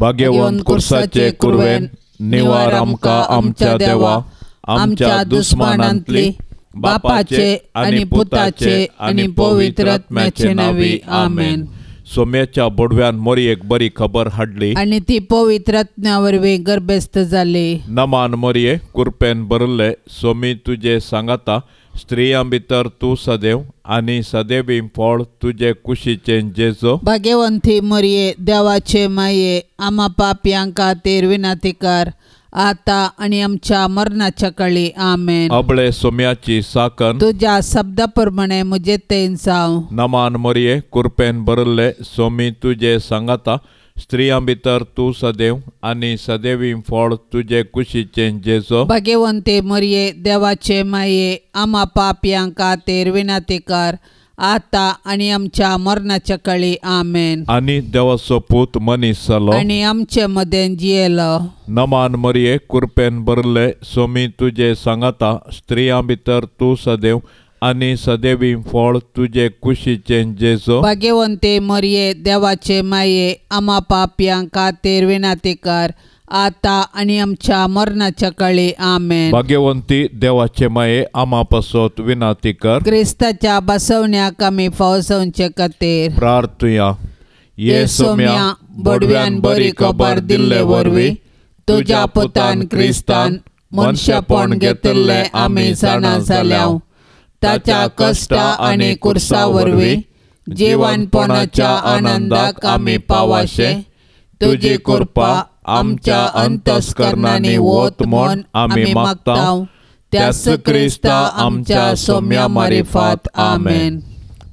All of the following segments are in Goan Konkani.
भाग्यवंत कुर्साचे कुरवेन निवार आमकां आमच्या देवा आमच्या दुस्मानांतली बापाचे आनी पुताचे आनी पवित्र आत्म्याचे नांवी आमेन. सोम्याच्या बोडव्यान मोरयेक बरी खबर हाडली आनी ती पवित्र आत्म्या वरवीं गर्भस्थ जाली. नमान मोरये कुरपेन भरले सोमी तुजे सांगाता स्त्रियां भितर तूं सदैव आनी सदैवी फळ तुजे कुशीचें जेजो. भाग्यवंती मोरये देवाचे माये आमा पापयां खातीर विनंती कर आता आनी आमच्या मरणाच्या काळी आमेन. अबळे सोम्याची साकन तुज्या शब्दा प्रमाणे म्हजे तेन जावं. नमान मोरये कुरपेन भरले सोमी तुजे सांगाता स्त्रियां भितर तूं सदैव आनी सदैवी फळ तुजे कुशीचें जेजो. भाग्यवंती मोरये देवाचे माये आमा पापयां खातीर विनंती कर आता आनी आमच्या मरणाच्या काळी आमेन. आनी देवाचो पूत मनीस जालो आनी आमचे मदें जियेलो. नमान मोरये कुरपेन भरले सोमी तुजे सांगाता स्त्रियां भितर तूं सदैव आनी सदैवी फळ तुजे कुशीचें जेजो. भाग्यवंती मोरये देवाचे माये आमा पापयां खातीर विनंती कर आता आनी आमच्या मरणाच्या काळी आमेन. भाग्यवंती देवाचे माये आमा पासत विनंती कर. क्रिस्ताच्या बसवण्याक आमी फावसवचे खातीर प्रार्थुया. ये सोम्या बोडव्यान बरी खबर दिल्ले वरवीं तुज्या पुतान क्रिस्तान मनशापण घेतिल्लें आमी जाणा जाल्या. ताच्या कश्टा आनी कुर्सा वरवीं जिवनपणाच्या आनंदाक आमी पावाशे तुजी कृपा आमच्या अंतस्करणांनी वत म्हूण आमी मागता त्याच क्रिस्ता आमच्या सोम्या मारिफात आमेन.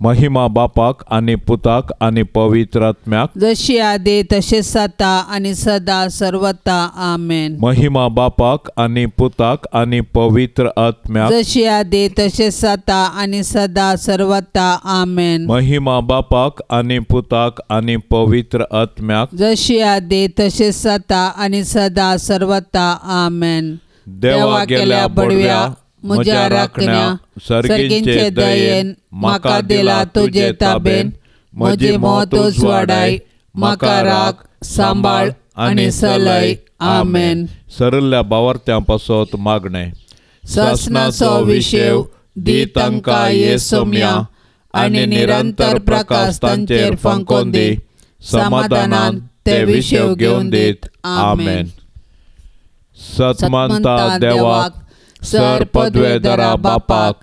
महिमा बापाक आनी पुताक आनी पवित्र आत्म्याक जशी आदी तशें आतां आनी सदा सर्वता आमेन. महिमा बापाक आनी पुताक आनी पवित्र आत्म्याक जशी आदी तशें आतां आनी सदा सर्वता आमेन. महिमा बापाक आनी पुताक आनी पवित्र आत्म्याक जशी आदी तशें आतां आनी सदा सर्वता आमेन. देवा गेल्या बडव्या म्हज्या राखण्या सर्गींचे दयेन म्हाका दिला तुजे ताबेन म्हजी मौत उजवाडाय म्हाका राख सांबाळ आनी सलय आमेन. सरल्या बावर्त्यां पासत मागणें. सासणाचो विशेव दी तांकां ये सोम्या आनी निरंतर प्रकाश तांचेर फांकोवन दी समाधानान ते विशेव घेवन दीत आमेन. सतमंता देवाक सर पदवेदरा बापाक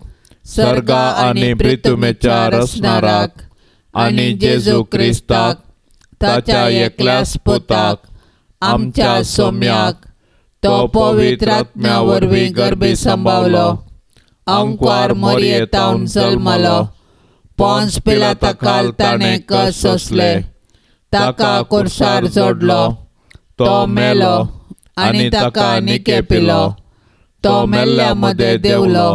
सर्गा आनी प्रितुमेच्या रचणाराक आनी जेजू क्रिस्ताक ताच्या एकल्याच पुताक आमच्या सोम्याक तो पवित्र आत्म्या वरवीं गर्भी सांबावलो अंकवार मोरयेतावन जल्मलो पोन्स पिलाता खाल ताणें कस सोंसले ताका कुर्सार जोडलो तो मेलो आनी ताका निके पिलो तो मेल्ल्या मदें देंवलो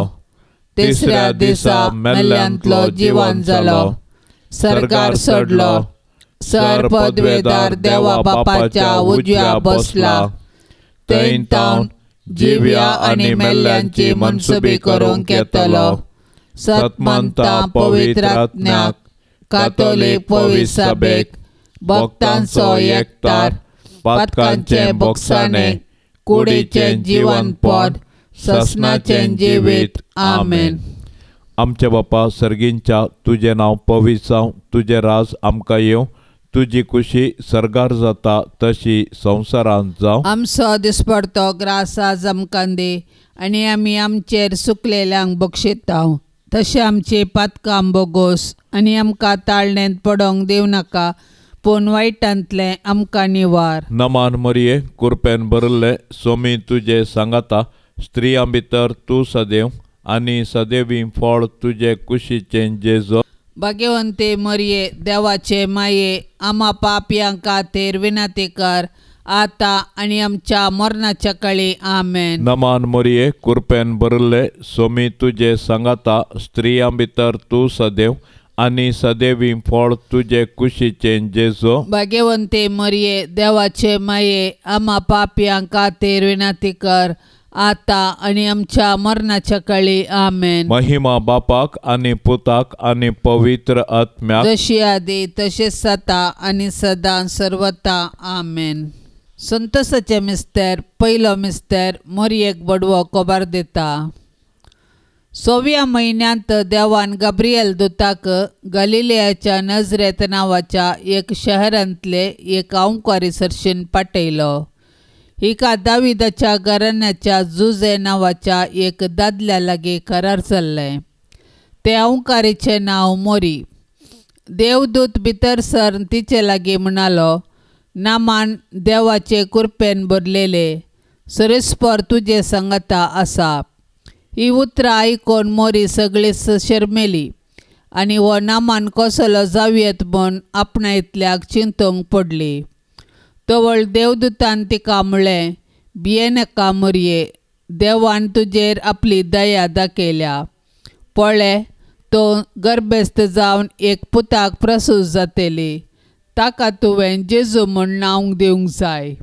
तिसऱ्या दिसा मेल्ल्यांतलो जिवन जालो सरकार सोडलो सर पदवेदार देवा बापाच्या उजव्या बसला थंय तावन जिव्या आनी मेल्ल्यांची मनसुबी करूंक येतलो. सतमंता पवित्र आत्म्याक कातोलीक पवित्र सभेक भक्तांचो एकतार पातकांचें बोगसाणें कुडीचें जिवनपण ससनाचें जिवीत आमेन. आमच्या बापा सर्गींच्या तुजें नांव पवित्र जावं तुजें राज आमकां येवं तुजी कुशी सर्गार जाता तशी संवसारांत जावं. आमचो दिसपडतो ग्रास आज आमकां दी आनी आमी आमचेर सुकलेल्यांक बक्षिता तशें आमची पातकां बोगोस आनी आमकां ताळणेंत पडोंक दिवं नाका पूण वायटांतलें आमकां निवार. नमान मरिये कुरपेन भरिल्लें सोमी तुजें सांगाता स्त्रियां भितर तूं सदैव आनी सदैवी फळ तुजे कुशीचें जेजो. भाग्यवंती मरिये देवाचे माये आमा पापयां खातीर विनंती कर आतां आनी आमच्या मरणाच्या काळी आमेन. नमान मरिये कुरपेन भरिल्लें सोमी तुजे सांगाता स्त्रियां भितर तूं सदैव आनी सदैवी फळ तुजे कुशीचें जेजो. भाग्यवंती मरिये देवाचे माये आमा पापयां खातीर विनंती कर आतां आनी आमच्या मरणाच्या काळी आमेन. महिमा बापाक आनी पुताक आनी पवित्र आत्म्याक जशी आदी तशेंच आतां आनी सदां सर्वता आमेन. संतोसाचे मिस्तेर पयलो मिस्तेर मोरयेक बडवो कोबार दिता. 6व्या म्हयन्यांत देवान गाब्रिएल दुताक गलिलियाच्या नजरेत नांवाच्या एक शहरांतले एक अंवकारी सरशीन पाठयलो. हिका दाविदाच्या घराण्याच्या जुजे नांवाच्या एक दादल्या लागीं करार जाल्लें. ते अंवकारीचें नांव मोरी. देवदूत भितर सर तिचे लागीं म्हणालो, नामान देवाचे कुरपेन भरलेले, सरेस्पर तुजे सांगाता आसा. ही उतरां आयकून मोरी सगळीच शर्मेली आनी हो नामान कसलो जावयेत म्हूण आपणायतल्याक चिंतूंक पडली. तवळ देवदूतान तिका म्हळें, भियेनाका मोरये, देवान तुजेर आपली दया दाखयल्या. पळे, तो गर्भेस्त जावन एक पुताक प्रसूत जातली, ताका तुवें जेजू म्हूण नांव दिवंक जाय.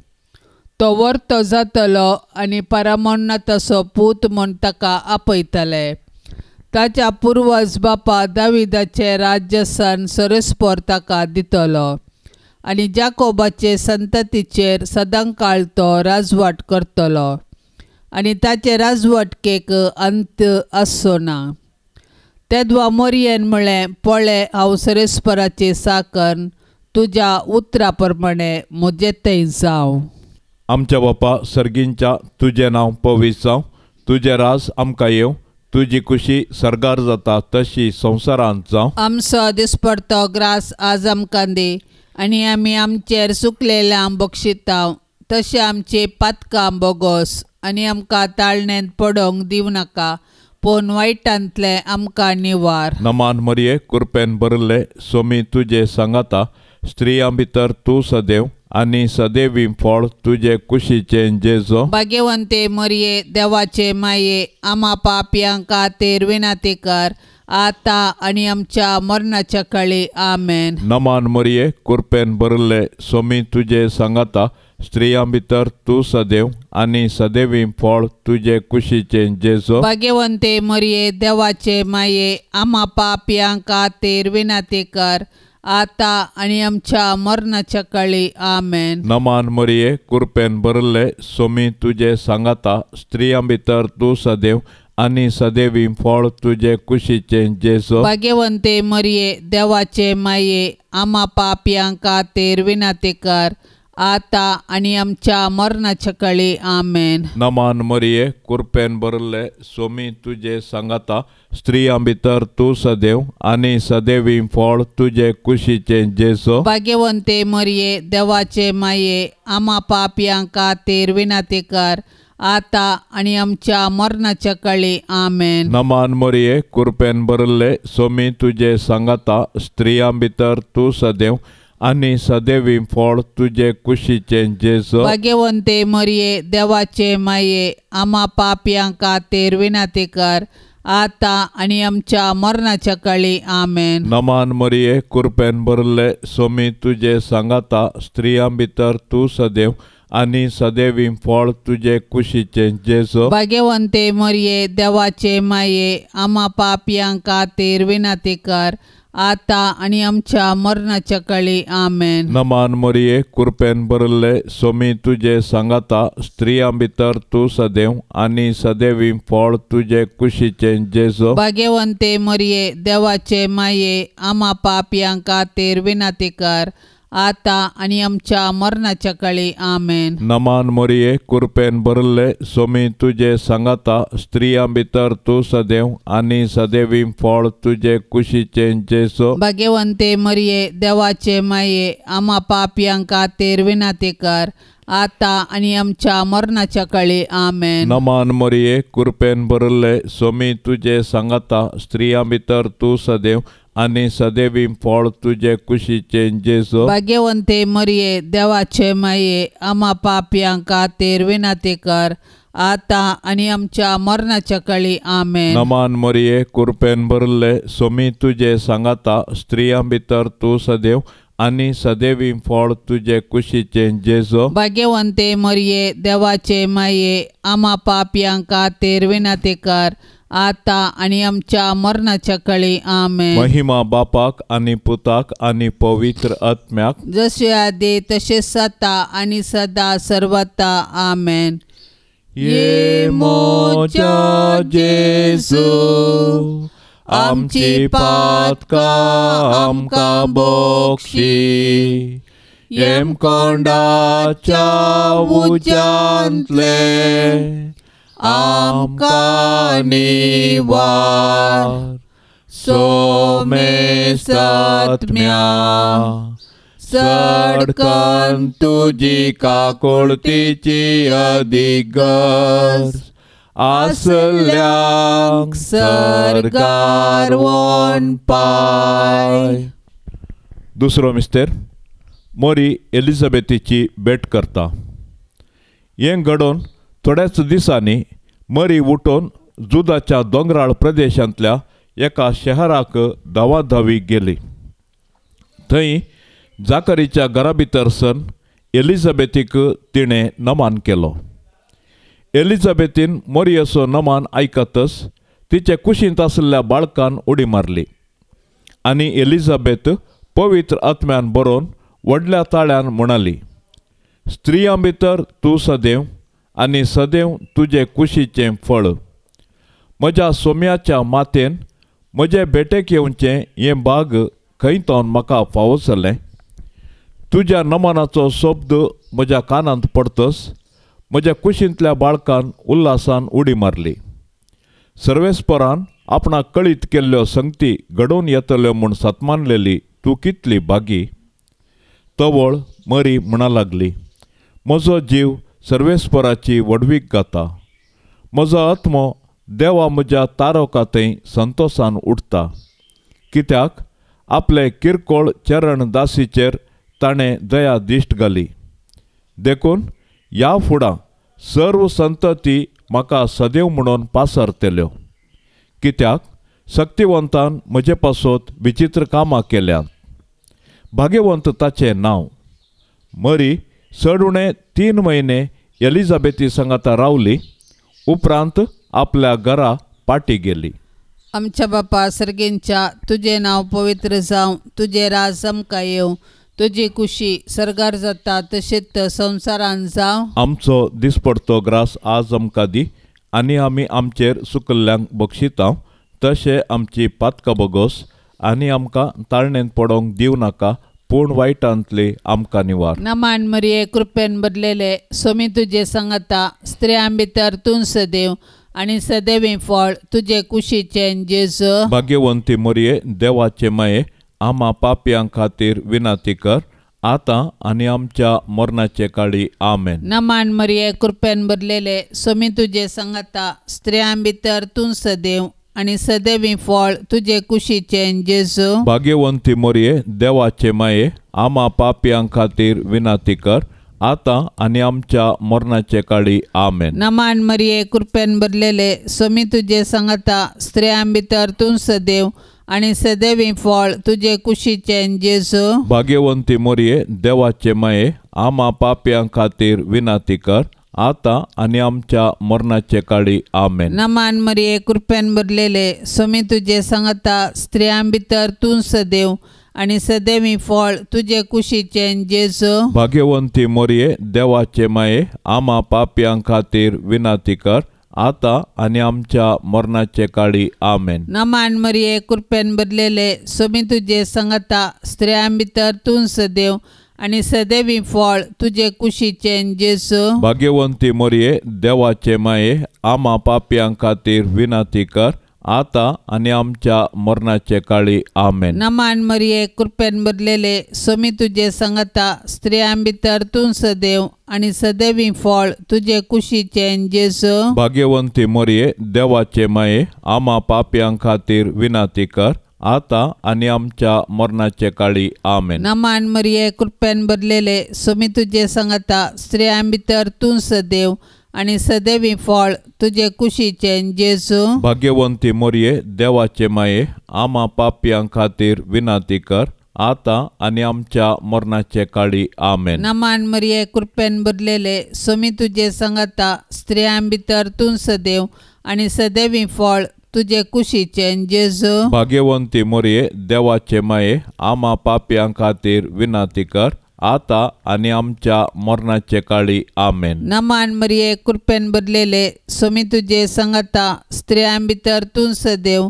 तो वर्तो जातलो आनी परमोन्नताचो पूत म्हूण ताका आपयतले. ताच्या पुर्वज बापा दाविदाचें राज्यसन सरेस्पर ताका दितलो आनी जाकोबाचे संततीचेर सदांकाळ तो राजवट करतलो आनी ताचे राजवटकेक अंत आसचो ना. तेदवा मोरयेन म्हळें, पळे, हांव सरेस्पराची साकन, तुज्या उतरा प्रमाणे म्हजे थंय जावं. आमच्या बापा सर्गींच्या, तुजें नांव पवित्र जावं, तुजें राज आमकां येवं, तुजी खुशी सर्गार जाता तशी संवसारांत जावं. आमचो दिसपडतो ग्रास आज आमकां दी आनी आमी आमचेर सुकलेल्यांक बक्षितांव तशें आमचे पातकां बोगोस आनी आमकां ताळणेंत पडोवंक दिवं नाका, पूण वायटांतलें आमकां निवार. नमान मरये, कुरपेन भरले, सोमी तुजे सांगाता, स्त्रियां भितर तूं सदैव आनी सदैवी फळ तुजे कुशीचें जेजो. भाग्यवंते मरये, देवाचे माये, आमा पापयांक खातीर विनंती कर, आतां आनी आमच्या मरणाच्या काळी. आमेन. नमान मरये, कुरपेन भरले, सोमी तुजे सांगाता, स्त्रियां भितर तूं सदैव आनी सदैवी फळ तुजे कुशीचें जेजो. भाग्यवंते मरये, देवाचे माये, आमा पापयांक खातीर विनंती कर, आतां आनी आमच्या मरणाच्या काळी. आमेन. नमान मरये, कुरपेन भरले, सोमी तुजे सांगाता, स्त्रियां भितर तूं सदैव आनी सदैवी फळ तुजे कुशीचें जेजो. भाग्यवंते मरये, देवाचे माये, आमा पापयांक खातीर विनंती कर, आतां आनी आमच्या मरणाच्या काळी. आमेन. नमान मरये, कुरपेन भरले, सोमी तुजे सांगाता, स्त्रियां भितर तूं सदैव आनी सदैवी फळ तुजे कुशीचें जेजो. भाग्यवंते मरये, देवाचे माये, आमा पापयांक खातीर विनंती कर, आतां आनी आमच्या मरणाच्या काळी. आमेन. नमान मरये, कुरपेन भरले, सोमी तुजे सांगाता, स्त्रियां भितर तूं सदैव आनी सदैवी फळ तुजे कुशीचें जेजो. भाग्यवंते मरये, देवाचे माये, आमा पापयांक खातीर विनंती कर, आतां आनी आमच्या मरणाच्या काळी. आमेन. नमान मरये, कुरपेन भरले, सोमी तुजे सांगाता, स्त्रियां भितर तूं सदैव आनी सदैवी फळ तुजे कुशीचें जेजो. भाग्यवंते मरये, देवाचे माये, आमा पापयांक खातीर विनंती कर, आतां आनी आमच्या मरणाच्या काळी. आमेन. नमान मरये, कुरपेन भरले, सोमी तुजे सांगाता, स्त्रियां भितर तूं सदैव आनी सदैवी फळ तुजे कुशीचें जेजो. भाग्यवंते मरये, देवाचे माये, आमा पापयांक खातीर विनंती कर, आतां आनी आमच्या मरणाच्या काळी. आमेन. नमान मरये, कुरपेन भरले, सोमी तुजे सांगाता, स्त्रियां भितर तूं सदैव आनी सदैवी फळ तुजे कुशीचें जेजो. भाग्यवंते मरये, देवाचे माये, आमा पापयांक खातीर विनंती कर, आतां आनी आमच्या मरणाच्या काळी. आमेन. नमान मरये, कुरपेन भरले, सोमी तुजे सांगाता, स्त्रियां भितर तूं सदैव आनी सदैवी फळ तुजे कुशीचें जेजो. भाग्यवंते मरये, देवाचे माये, आमा पापयांक खातीर विनंती कर, आतां आनी आमच्या मरणाच्या काळी. आमेन. नमान मरये, कुरपेन भरले, सोमी तुजे सांगाता, स्त्रियां भितर तूं सदैव आनी सदैवी फळ तुजे कुशीचें जेजो. भाग्यवंते मरये, देवाचे माये, आमा पापयांक खातीर विनंती कर, आतां आनी आमच्या मरणाच्या कळी. आमेन. महिमा बापाक आनी पुताक आनी पवित्र आत्म्याक, जशे आदी तशें सता आनी सदा सर्वता. आमेन. ये मोजा जेजू आमची पातकां आमकां बक्षी, येमकोंडाच्या उज्यांतले आमकां निवार. सोमेसत्म्या सडकन तुजी काकुळतीची अदीक गरज आसल्यांक सर्गार वनपाय. दुसरो मिस्तेर मोरी एलिझाबेथीची भेट करता. हें घडोवन थोड्याच दिसांनी मरी उठोवन जुदाच्या दोंगराळ प्रदेशांतल्या एका शहराक धांवाधावी गेली. थंय जाकरीच्या घरा भितर सन एलिझाबेथीक तिणें नमान केलो. एलिझाबेथीन मोरियेचो नमान आयकतच तिचे कुशींत आशिल्ल्या बाळकान उडी मारली आनी एलिझाबेथ पवित्र आत्म्यान बरोवन व्हडल्या ताळ्यान म्हणाली, स्त्रियां भितर तूं सदैव आनी सदैव तुजे कुशीचें फळ. म्हज्या सोम्याच्या मातेन म्हजे भेटेक येवचें हें भाग खंय तावन म्हाका फावो जालें. तुज्या नमनाचो शब्द म्हज्या कानांत पडतच म्हज्या कुशींतल्या बाळकान उल्हासान उडी मारली. सर्वेस्परान आपणाक कळीत केल्ल्यो संगती घडोवन येतल्यो म्हूण सत्मानलेली तूं कितली भागी. तवळ मरी म्हणा लागली, म्हजो जीव सर्वेस्पराची व्हडवीक गाता, म्हजो आत्मो देवा म्हज्या तारका थंय संतोसान उठता. कित्याक आपले किरकोळ चरण दासीचेर ताणें दया दिश्ट घाली. देखून ह्या फुडां सर्व संतती म्हाका सदैव म्हणून पासरतल्यो. कित्याक शक्तिवंतान म्हजे पासत विचित्र कामां केल्यांत. भाग्यवंत ताचें नांव. मरी चड उणें 3 म्हयने एलिझाबेथी सांगाता रावली. उपरांत आपल्या घरा पाटी गेली. आमच्या बापा सर्गेंच्या, तुजें नांव पवित्र जावं, तुजें राज आमकां येवं, तुजी कुशी सर्गार जाता तशेंच संवसारान जावं. आमचो दिसपडतो ग्रास आज आमकां दी आनी आमी आमचेर सुकल्ल्यांक बक्षिता तशें आमची पातकां बगोस आनी आमकां ताळणेंत पडोवंक दिवं नाका, पूण वायटांतली आमकां निवार. नमान मरिये, कृपेन भरलेले, स्वामी तुजे सांगता, स्त्रियां भितर तूं सदैव आनी सदैवी फळ तुजे कुशीचें जेजू. भाग्यवंती मरिये, देवाचे माये, आमा पापयां खातीर विनंती कर, आतां आनी आमच्या मरणाचे काळी. आमेन. नमान मरिये, कृपेन भरलेले, स्वामी तुजे सांगता, स्त्रियां भितर तूं सदैव आनी सदैवी फळ तुजे कुशीचें जेजू. भाग्यवंती मरिये, देवाचे माये, आमा पापयां खातीर विनंती कर, आतां आनी आमच्या मरणाचे काळी. आमेन. नमान मरिये, कृपेन भरलेले, स्वामी तुजे सांगता, स्त्रियां भितर तूं सदैव आनी सदैवी फळ तुजे कुशीचें जेजू. भाग्यवंती मरिये, देवाचे माये, आमा पापयां खातीर विनंती कर, आतां आनी आमच्या मरणाचे काळी. आमेन. नमान मरिये, कृपेन भरलेले, स्वामी तुजे सांगता, स्त्रियां भितर तूं सदैव आनी सदैवी फळ तुजे कुशीचें जेजू. भाग्यवंती मरिये, देवाचे माये, आमा पापयां खातीर विनंती कर, आतां आनी आमच्या मरणाचे काळी. आमेन. नमान मरिये, कृपेन भरलेले, स्वामी तुजे सांगता, स्त्रियां भितर तूं सदैव आनी सदैवी फळ तुजे कुशीचें जेजू. भाग्यवंती मरिये, देवाचे माये, आमा पापयां खातीर विनंती कर, आतां आनी आमच्या मरणाचे काळी. आमेन. नमान मरिये, कृपेन भरलेले, स्वामी तुजे सांगता, स्त्रियां भितर तूं सदैव आनी सदैवी फळ तुजे कुशीचें जेजू. भाग्यवंती मरिये, देवाचे माये, आमा पापयां खातीर विनंती कर, आतां आनी आमच्या मरणाचे काळी. आमेन. नमान मरिये, कृपेन भरलेले, स्वामी तुजे सांगता, स्त्रियां भितर तूं सदैव आनी सदैवी फळ तुजे कुशीचें जेजू. भाग्यवंती मरिये, देवाचे माये, आमा पापयां खातीर विनंती कर, आतां आनी आमच्या मरणाचे काळी. आमेन. नमान मरिये, कृपेन भरलेले, स्वामी तुजे सांगता, स्त्रियां भितर तूं सदैव आनी सदैवी फळ तुजे कुशीचें जेजू. भाग्यवंती मोरये देवाचे माये आमा पापयां खातीर विनंती कर आता आनी आमच्या मरणाचे काळी. आमेन. नमान मरिये कृपेन भरलेले स्वामी तुजे संगता स्त्रियां भितर तूं सदैव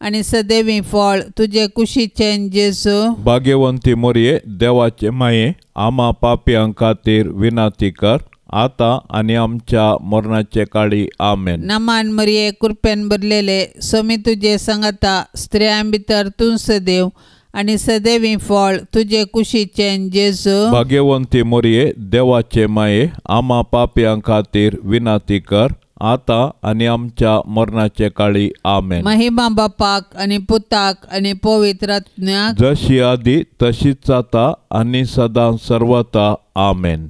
आनी सदैवी फळ तुजे कुशीचें जेजू. भाग्यवंती मोरये देवाचे माये आमा पापयां खातीर विनंती कर आता आनी आमच्या मरणाचे काळी. आमेन. नमान मरिये कृपेन भरलेले स्वामी तुजे संगता स्त्रियां भितर तूं सदैव आनी सदैवी फळ तुजे कुशीचें जेजू. भाग्यवंती मोरये देवाचे माये आमा पापयां खातीर विनंती कर आता आनी आमच्या मरणाचे काळी. आमेन. महिमा बापाक आनी पुताक आनी पवित्र आत्म्याक, जशी आदी तशीच आता आनी सदां सर्वता. आमेन.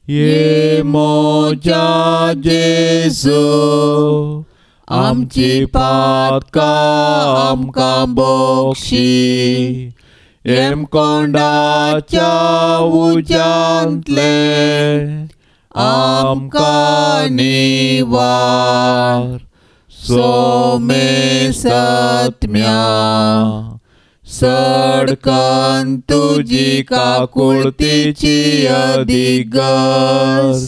ये मोजा जेजू आमची पातकां आमकां बक्षी येमकोंडाच्या उज्यांतले आमकां निवार. सोमे सत्म्या सडकन तुजी काकुळतीची अधिगस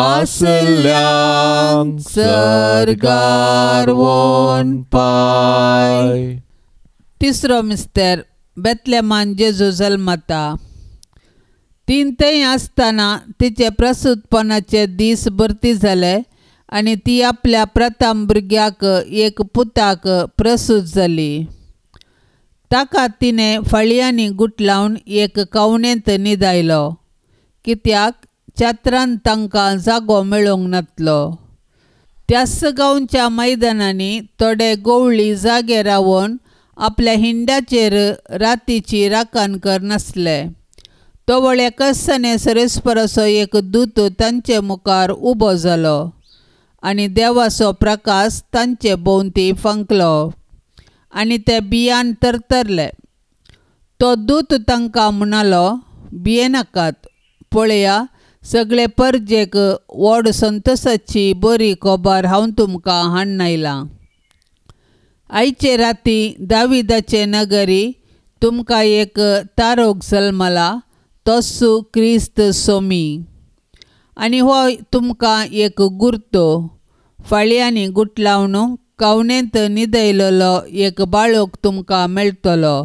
आसल्यांक सर्गार वोन पाय. तिसरो मिस्तर बेतलेमान जेजू जल्मता. तीन थंय आसतना तिचे प्रसूतपणाचे दीस भरती जाले आनी ती आपल्या प्रथम भुरग्याक एक पुताक प्रसूत जाली. ताका तिणें फळयांनी गुठलावन एक कवणेंत न्हिदायलो, कित्याक छात्रान तांकां जागो मेळूंक नातलो. त्याच गांवच्या मैदानांनी थोडे गवळी जागे रावन आपल्या हिंडाचेर रातीची राखण करनासले. तवळ एकसने सरेस्पराचो एक दूत तांचे मुखार उबो जालो आनी देवाचो प्रकाश तांचे भोंवती फांकलो आनी ते बियान तरतरले. तो दूत तांकां म्हणालो, भियेनाकात, पळया सगळे परजेक व्हड संतोशाची बरी खबर हांव तुमकां हाडून आयलां. आयचे राती दाविदाचे नगरी तुमकां एक तारोक जल्मला, तोच क्रिस्त सोमी. आनी हो तुमकां एक गुर्तो, फाळयांनी गुठलावन कवणेंत न्हिदयलेलो एक बाळक तुमकां मेळटलो.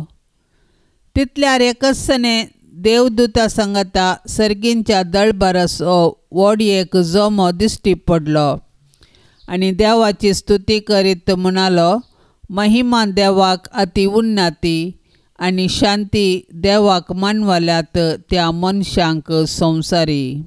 तितल्यार एकसने देवदूता सांगता सर्गींच्या दळबाराचो व्हड एक जमो दिश्टी पडलो आनी देवाची स्तुती करीत म्हणालो, महिमा देवाक अति उन्नती आनी शांती देवाक मानवल्यात त्या मनशांक संवसारी.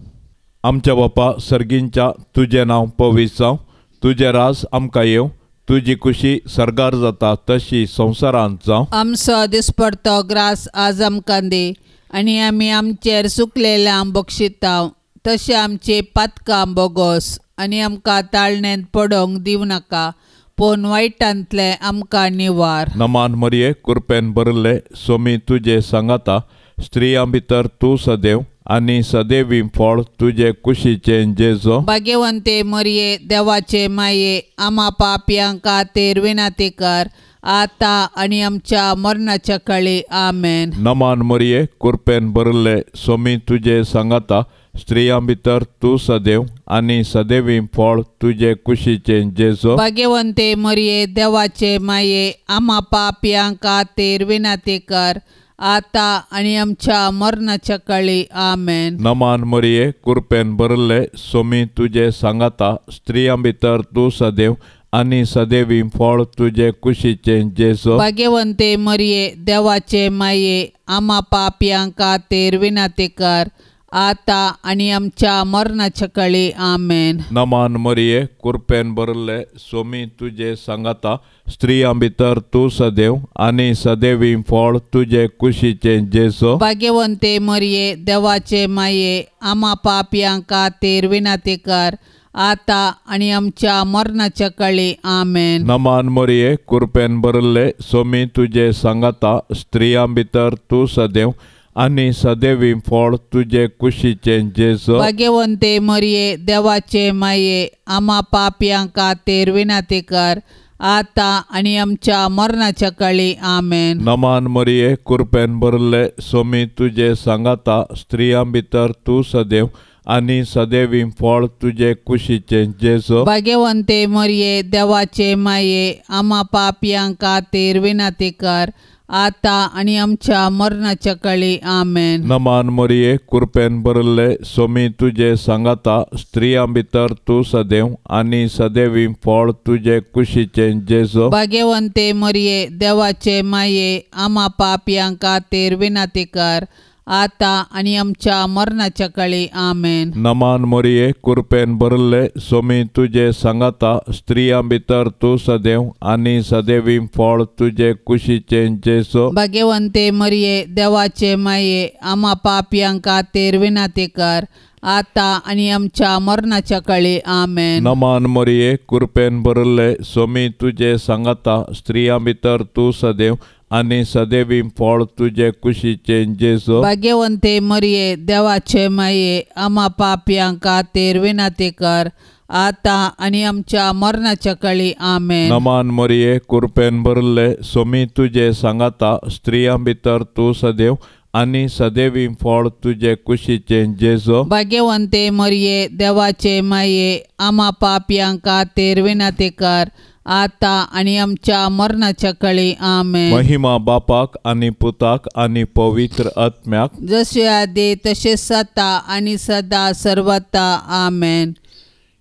आमच्या बापा सर्गींच्या तुजें नांव पवित्र जावं, तुजें राज आमकां येवं, तुजी खुशी सर्गार जाता तशी संवसारांत जावं. आमचो दिसपडतो ग्रास आज आमकां दी आनी आमी आमचेर सुकलेल्यांक बक्षितांव तशें आमचे पातकां बोगोस आनी आमकां ताळणेंत पडोवंक दिवं नाका, पूण वायटांतलें आमकां निवार. नमान मरिये कृपेन भरिल्ले सोमी तुजे सांगाता, स्त्रियां भितर तूं सदैव आनी सदैवी फळ तुजे कुशीचें जेजो. भाग्यवंते मरिये देवाचे माये आमा पापयां खातीर विनंती कर आता आनी आमच्या मरणाच्या काळी. आमेन. नमान मरिये कृपेन भरिल्ले सोमी तुजे सांगाता, स्त्रियां भितर तूं सदैव आनी सदैवी फळ तुजे कुशीचें जेजो. भाग्यवंते मरिये देवाचे माये आमा पापयां खातीर विनंती कर आता आनी आमच्या मरणाच्या काळी. आमेन. नमान मरिये कृपेन भरिल्ले सोमी तुजे सांगाता, स्त्रियां भितर तूं सदैव आनी सदैवी फळ तुजे कुशीचें जेजो. भाग्यवंते मरिये देवाचे माये आमा पापयां खातीर विनंती कर आता आनी आमच्या मरणाच्या काळी. आमेन. नमान मरिये कृपेन भरिल्ले सोमी तुजे सांगाता, स्त्रियां भितर तूं सदैव आनी सदैवी फळ तुजे कुशीचें जेजो. भाग्यवंते मरिये देवाचे माये आमा पापयां खातीर विनंती कर आता आनी आमच्या मरणाच्या काळी. आमेन. नमान मरिये कृपेन भरिल्ले सोमी तुजे सांगाता, स्त्रियां भितर तूं सदैव आनी सदैवी फळ तुजे कुशीचें जेजो. भाग्यवंते मरिये देवाचे माये आमा पापयां खातीर विनंती कर आतां आनी आमच्या मरणाच्या काळी. आमेन. नमान मरिये, कृपेन भरले, सोमी तुजे सांगाता, स्त्रियां भितर तूं सदैव आनी सदैवी फळ तुजे कुशीचें जेजू. भाग्यवंते मरिये, देवाचे माये, आमा पापयां खातीर विनंती कर, आतां आनी आमच्या मरणाच्या काळी. आमेन. नमान मरिये, कृपेन भरले, सोमी तुजे सांगाता, स्त्रियां भितर तूं सदैव आनी सदैवी फळ तुजे कुशीचें जेजू. भाग्यवंते मरिये, देवाचे माये, आमा पापयां खातीर विनंती कर, आतां आनी आमच्या मरणाच्या काळी. आमेन. नमान मरिये, कृपेन भरले, सोमी तुजे सांगाता, स्त्रियां भितर तूं सदैव आनी सदैवी फळ तुजे कुशीचें जेजू. भाग्यवंते मरिये, देवाचे माये, आमा पापयां खातीर विनंती कर, आतां आनी आमच्या मरणाच्या काळी. आमेन. नमान मरिये, कृपेन भरले, सोमी तुजे सांगाता, स्त्रियां भितर तूं सदैव आनी सदैवी फळ तुजे कुशीचें जेजू. भाग्यवंते मरिये, देवाचे माये, आमा पापयां खातीर विनंती कर, आतां आनी आमच्या मरणाच्या काळी. आमेन. नमान मरिये, कृपेन भरले, सोमी तुजे सांगाता, स्त्रियां भितर तूं सदैव आनी सदैवी फळ तुजे कुशीचें जेजू. भाग्यवंते मरिये, देवाचे माये, आमा पापयां खातीर विनंती कर, आतां आनी आमच्या मरणाच्या काळी. आमेन. महिमा बापाक आनी पुताक आनी पवित्र आत्म्याक, जशे आदी तशें सता आनी सदा सर्वता. आमेन.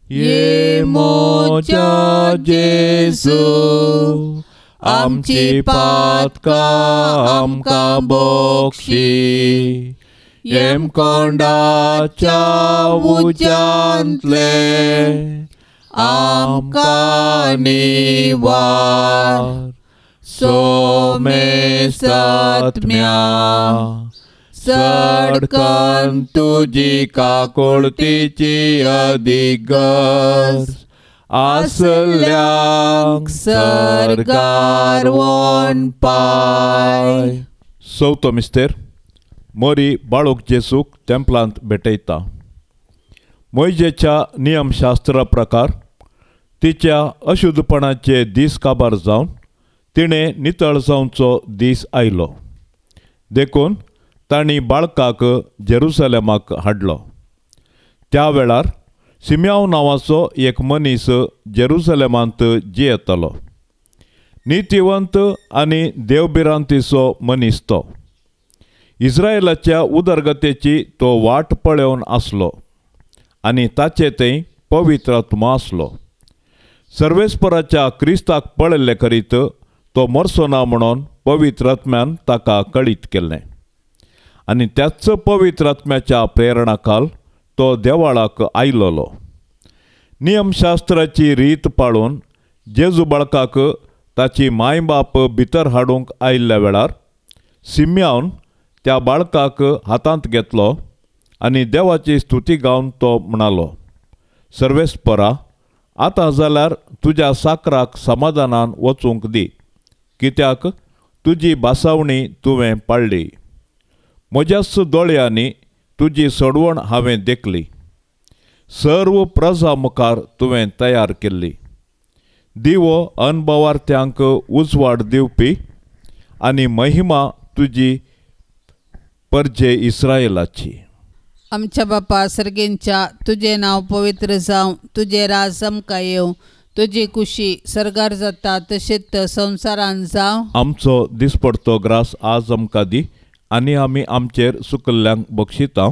ये मोजा जेजू, आमची पातकां आमकां बक्षी, येमकोंडाच्या उज्यांतले आमकां निवार. सोमेसत्म्या सडकन तुजी काकुळतीची अधिगज, आसल्यांक सर्गार वनपाय. चवथो मिस्तेर. मोरी बाळूक जेसूक तेंपलांत भेटयता. मोयजेच्या नियमशास्त्रा प्रकार तिच्या अशुद्धपणाचे दीस काबार जावन तिणें नितळ जावचो दीस आयलो. देखून तांणी बाळकाक जेरुसलेमाक हाडलो. त्या वेळार सिम्याव नांवाचो एक मनीस जेरुसलेमांत जियेतालो. नितीवंत आनी देवभिरांतीचो मनीस तो. इस्रायलाच्या उदरगतेची तो वाट पळोवन आसलो आनी ताचे थंय पवित्र आत्मा आसलो. सर्वेस्पराच्या क्रिस्ताक पळयल्ले करीत तो मरचो ना म्हणून पवित्र आत्म्यान ताका कळीत केल्लें आनी त्याच पवित्र आत्म्याच्या प्रेरणा खाल तो देवाळाक आयलोलो. नियमशास्त्राची रीत पाळून जेजू बाळकाक ताची माय बाप भितर हाडूंक आयिल्ल्या वेळार सिम्यावन त्या बाळकाक हातांत घेतलो आनी देवाची स्तुती गावन तो म्हणालो, सर्वेस्परा, आतां जाल्यार तुज्या साकराक समाधानान वचूंक दी, कित्याक तुजी भासावणी तुवें पाळ्ळी. म्हज्याच दोळ्यांनी तुजी सोडवण हांवें देखली, सर्व प्रजा मुखार तुवें तयार केल्ली. दिवो अनभवार्थ्यांक उजवाड दिवपी आनी महिमा तुजी परजे इस्रायलाची. आमच्या बापा सर्गेंच्या, तुजें नांव पवित्र जावं, तुजें राज आमकां येवं, तुजी कुशी सर्गार जाता तशेंच संवसारान जावं. आमचो दिसपडतो ग्रास आज आमकां दी आनी आमी आमचेर सुकल्ल्यांक बक्षिता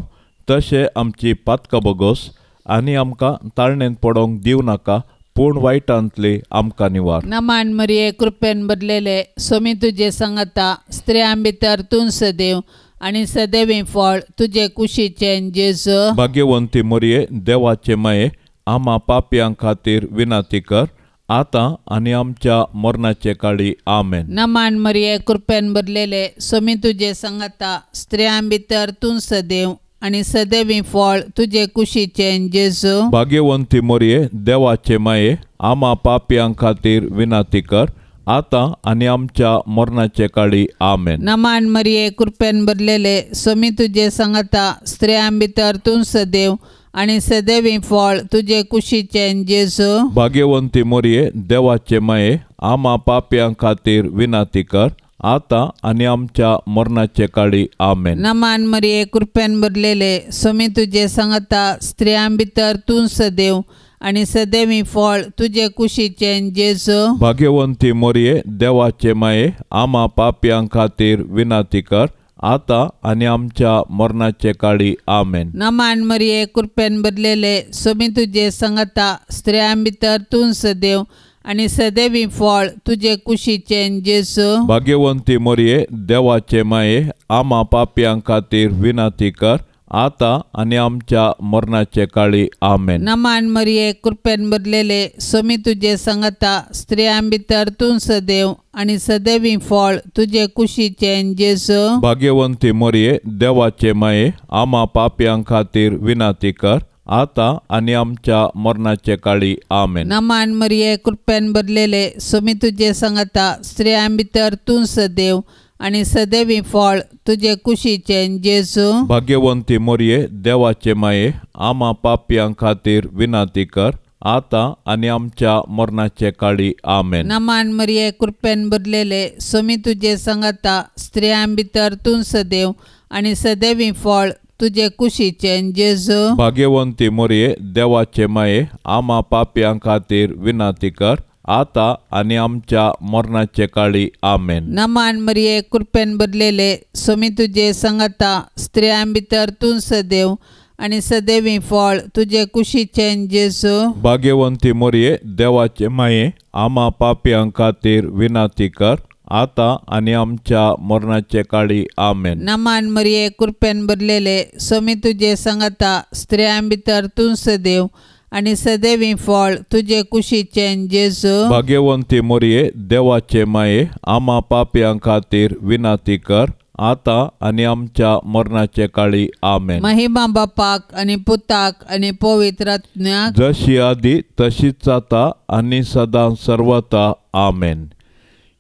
तशें आमची पातकां बगोस आनी आमकां ताळणेंत पडोवंक दिवं नाका, पूण वायटांतली आमकां निवार. नमान मरिये, कृपेन भरलेले, सोमी तुजे सांगता, स्त्रियां भितर तूं सदैव आनी सदैवी फळ तुजे कुशीचें जेजू. भाग्यवंती मरिये, देवाचे माये, आमा पापयां खातीर विनंती कर, आतां आनी आमच्या मरणाचे काळी. आमेन. नमान मरिये, कृपेन भरलेले, सोमी तुजे सांगता, स्त्रियां भितर तूं सदैव आनी सदैवी फळ तुजे कुशीचें जेजू. भाग्यवंती मरिये, देवाचे माये, आमा पापयां खातीर विनंती कर, आतां आनी आमच्या मरणाचे काळी. आमेन. नमान मरिये, कृपेन भरलेले, सोमी तुजे सांगता, स्त्रियां भितर तूं सदैव आनी सदैवी फळ तुजे कुशीचें जेजू. भाग्यवंती मोरये देवाचे माये, आमा पापयां खातीर विनंती कर आतां आनी आमच्या मरणाचे काळी. आमेन. नमान मरिये, कृपेन भरलेले, स्वामी तुजे सांगता, स्त्रियां भितर तूं सदैव आनी सदैवी फळ तुजे कुशीचें जेजू. भाग्यवंती मोरये देवाचे माये, आमा पापयां खातीर विनंती कर आतां आनी आमच्या मरणाचे काळी. आमेन. नमान मरिये, कृपेन भरलेले, स्वामी तुजे सांगता, स्त्रियां भितर तूं सदैव आनी सदैवी फळ तुजे कुशीचें जेजू. भाग्यवंती मोरये देवाचे माये, आमा पापयां खातीर विनंती कर आतां आनी आमच्या मरणाचे काळी. आमेन. नमान मरिये, कृपेन भरलेले, स्वामी तुजे सांगता, स्त्रियां भितर तूं सदैव आनी सदैवी फळ तुजे कुशीचें जेजू. भाग्यवंती मोरये देवाचे माये, आमा पापयां खातीर विनंती कर आतां आनी आमच्या मरणाचे काळी. आमेन. नमान मरिये, कृपेन भरलेले, स्वामी तुजे सांगता, स्त्रियां भितर तूं सदैव आनी सदैवी फळ तुजे कुशीचें जेजू. भाग्यवंती मोरये देवाचे माये, आमा पापयां खातीर विनंती कर आतां आनी आमच्या मरणाचे काळी. आमेन. नमान मरिये, कृपेन भरलेले, स्वामी तुजे सांगता, स्त्रियां भितर तूं सदैव आनी सदैवी फळ तुजे कुशीचें जेजू. भाग्यवंती मोरये देवाचे माये, आमा पापयां खातीर विनंती कर आतां आनी आमच्या मरणाचे काळी. आमेन. नमान मरिये, कृपेन भरलेले, स्वामी तुजे सांगता, स्त्रियां भितर तूं सदैव आनी सदैवी फळ तुजे कुशीचें जेजू. भाग्यवंती मोरये देवाचे माये, आमा पापयां खातीर विनंती कर आतां आनी आमच्या मरणाचे काळी. आमेन. नमान मरिये, कृपेन भरलेले, स्वामी तुजे सांगता, स्त्रियां भितर तूं सदैव आनी सदैवी फळ तुजे कुशीचें जेजू. भाग्यवंती मोरये देवाचे माये, आमा पापयां खातीर विनंती कर आतां आनी आमच्या मरणाचे काळी. आमेन. महिमा बापाक आनी पुताक आनी पवित्र आत्म्याक, जशी आदी तशीच आतां आनी सदां सर्वता. आमेन.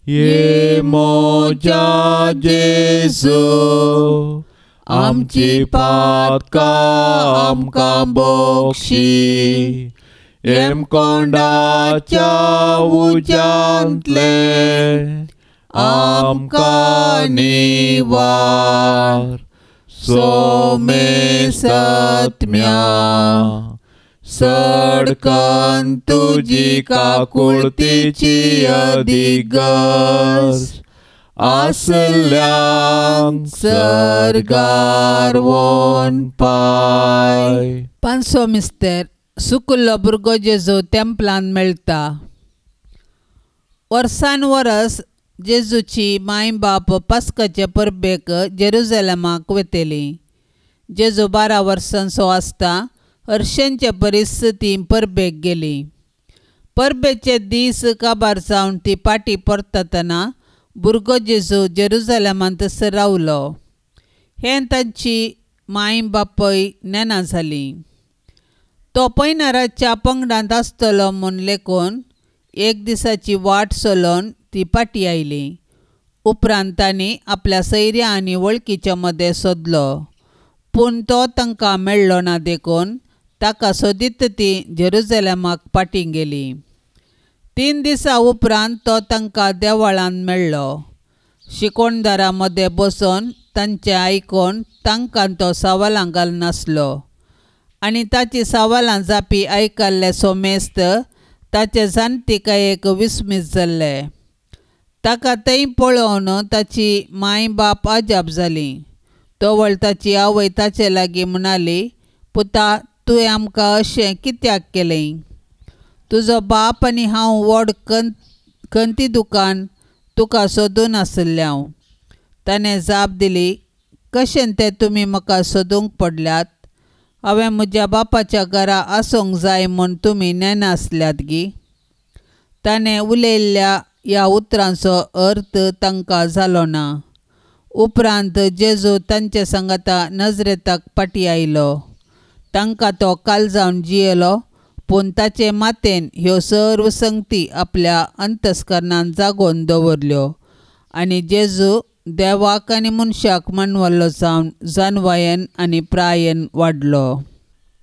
ये मोजा जेजू, आमची पातकां आमकां बक्षी, येमकोंडाच्या उज्यांतले आमकां निवार. सोमे सत्म्या सडकन तुजी काकुळतीची अधिगस आसल्यांक सर्गार वोन पाय. पांचसो मिस्तेर. सुकुल्लो भुरगो जेजू तेंपलान मेळटा. वर्सान वरस जेजूची माय बाप पास्काचे परबेक जेरुजलमाक वतली. जेजू 12 वर्सांचो आसता हर्षांचे परिस्थिती परबेक गेली. परबेचे दीस काबार जावन ती पाटी परततना भुरगो जेजू जेरुजलमांत रावलो. हें तांची माय बापय नेना जाली. तो पयनाराच्या पंगडांत आसतलो म्हूण लेखून एक दिसाची वाट चलोवन ती पाटी आयली. उपरांत तांणी आपल्या सैऱ्या आनी वळखीच्या मदें सोदलो, पूण तो तांकां मेळ्ळो ना. देखून ताका सोदीत ती जेरुजलमाक पाटी गेली. 3 दिसां उपरांत तो तांकां देवळांत मेळ्ळो. शिकोणदारां मदें बसून तांचें आयकून तांकां तो सवालां घालनासलो आनी ताची सवालां जापी आयकल्ले सोमेस्त ताचे जाणतिकायेक विस्मीत जाल्ले. ताका थंय पळोवन ताची माय बाप अजाप जाली. तवळ ताची आवय ताचे लागीं म्हणाली, पुता, तुवें आमकां अशें कित्याक केलें? तुजो बाप आनी हांव व्हड खंती दुकान तुका सोदून आशिल्लें हांव. ताणें जाप दिली, कशें तें तुमी म्हाका सोदूंक पडल्यात? हांवें म्हज्या बापाच्या घरा आसूंक जाय म्हूण तुमी नेनासल्यात गी? ताणें उलयल्ल्या ह्या उतरांचो अर्थ तांकां जालो ना. उपरांत जेजू तांचे सांगाता नजरेताक पाटी आयलो. तांकां तो कालजावन जियेलो, पूण ताचे मातेन ह्यो सर्व संगती आपल्या अंतस्करणान जागोवन दवरल्यो आनी जेजू देवाक आनी मनशाक मानवल्लो जावन जानवायेन आनी प्रायेन वाडलो.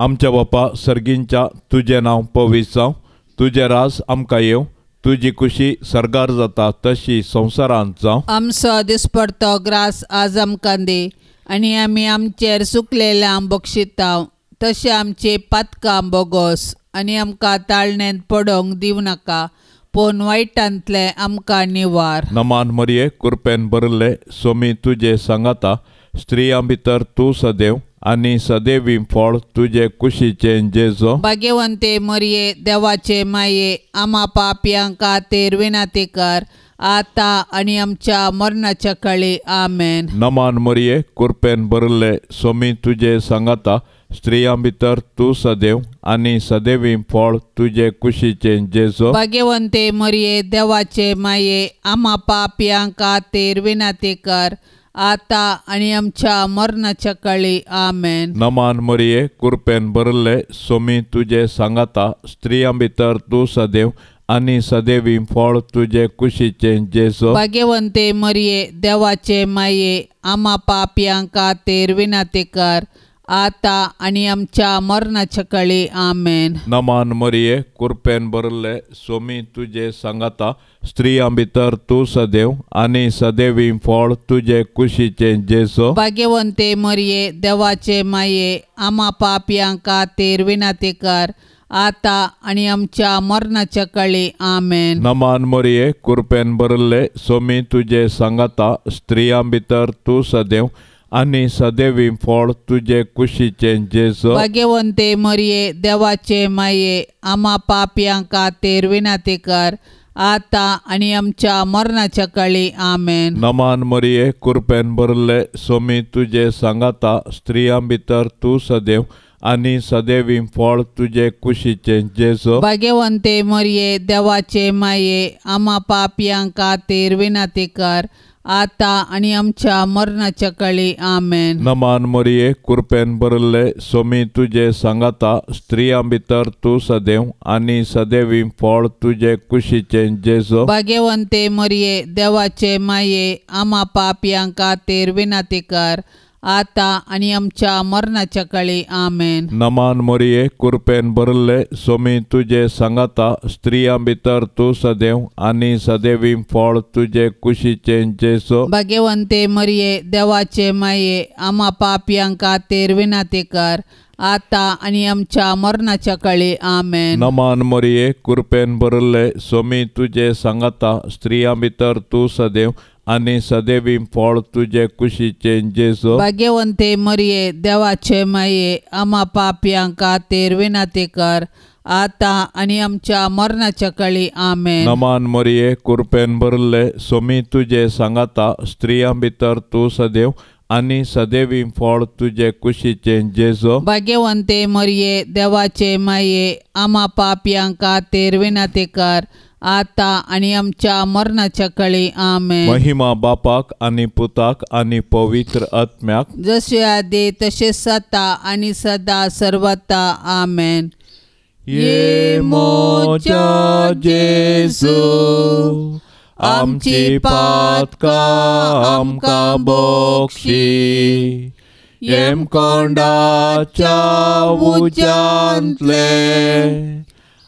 आमच्या बापा सर्गींच्या तुजें नांव पवित्र जावं, तुजें राज आमकां येवं, तुजी खुशी सर्गार जाता तशी संवसारांत जावं. आमचो दिसपडतो ग्रास आज आमकां दी आनी आमी आमचेर सुकलेल्यांक बक्षितांव तशें आमचे पातकां बोगोस आनी आमकां ताळण्यांत पडोवंक दिवं नाका पूण वायटांतलें आमकां निवार. नमान मरिये कृपेन भरिल्ले सोमी तुजे सांगाता, स्त्रियां भितर तूं सदैव आनी सदैवी फळ तुजे कुशीचें जेजो. भाग्यवंते मरिये देवाचे माये आमा पापयां खातीर विनंती कर आतां आनी आमच्या मरणाच्या काळी. आमेन. नमान मरिये कृपेन भरिल्ले सोमी तुजे सांगाता, स्त्रियां भितर तूं सदैव आनी सदैवी फळ तुजे कुशीचें जेजो. भाग्यवंते मरिये देवाचे माये आमा पापयां खातीर विनंती कर आतां आनी आमच्या मरणाच्या काळी. आमेन. नमान मरिये कृपेन भरिल्ले सोमी तुजे सांगाता, स्त्रियां भितर तूं सदैव आनी सदैवी फळ तुजे कुशीचें जेजो. भाग्यवंते मरिये देवाचे माये आमा पापयां खातीर विनंती कर आतां आनी आमच्या मरणाच्या काळी. आमेन. नमान मरिये कृपेन भरिल्ले सोमी तुजे सांगाता, स्त्रियां भितर तूं सदैव आनी सदैवी फळ तुजे कुशीचें जेजो. भाग्यवंते मरिये देवाचे माये आमा पापयां खातीर विनंती कर आतां आनी आमच्या मरणाच्या काळी. आमेन. नमान मरिये कृपेन भरिल्ले सोमी तुजे सांगाता, स्त्रियां भितर तूं सदैव आनी सदैवी फळ तुजे कुशीचें जेजो. भाग्यवंते मरिये देवाचे माये आमा पापयां खातीर विनंती कर आतां आनी आमच्या मरणाच्या काळी. आमेन. नमान मरिये कृपेन भरिल्ले सोमी तुजे सांगाता, स्त्रियां भितर तूं सदैव आनी सदैवी फळ तुजे कुशीचें जेजो. भाग्यवंते मरिये देवाचे माये आमा पापयां खातीर विनंती कर आतां आनी आमच्या मरणाच्या काळी. आमेन. नमान मरिये कृपेन भरिल्ले सोमी तुजे सांगाता, स्त्रियां भितर तूं सदैव आनी सदैवी फळ तुजे कुशीचें जेजो. भाग्यवंते मरिये देवाचे माये आमा पापयां खातीर विनंती कर आतां आनी आमच्या मरणाच्या काळी. आमेन. नमान मरिये कृपेन भरिल्ले सोमी तुजे सांगाता, स्त्रियां भितर तूं सदैव आनी सदैवी फळ तुजे कुशीचें जेजो. भाग्यवंते मरिये देवाचे माये आमा पापयां खातीर विनंती कर आतां आनी आमच्या मरणाच्या काळी. आमेन. नमान मरिये कृपेन भरिल्ले सोमी तुजे सांगाता, स्त्रियां भितर तूं सदैव आनी सदैवी फळ तुजे कुशीचें जेजो. भाग्यवंते मरिये देवाचे माये आमा पापयां खातीर विनंती कर आतां आनी आमच्या मरणाच्या काळी. आमेन. नमान मरिये कृपेन भरिल्ले सोमी तुजे सांगाता, स्त्रियां भितर तूं सदैव आनी सदैवी फळ तुजे कुशीचें जेजो. भाग्यवंते मरिये देवाचे माये आमा पापयां खातीर विनंती कर आतां आनी आमच्या मरणाच्या काळी. आमेन. महिमा बापाक आनी पुताक आनी पवित्र आत्म्याक, जशे आदी तशें सता आनी सदा सर्वता. आमेन. ये मोजा जेजू आमची पातकां आमकां बक्षी, येमकोंडाच्या उज्यांतले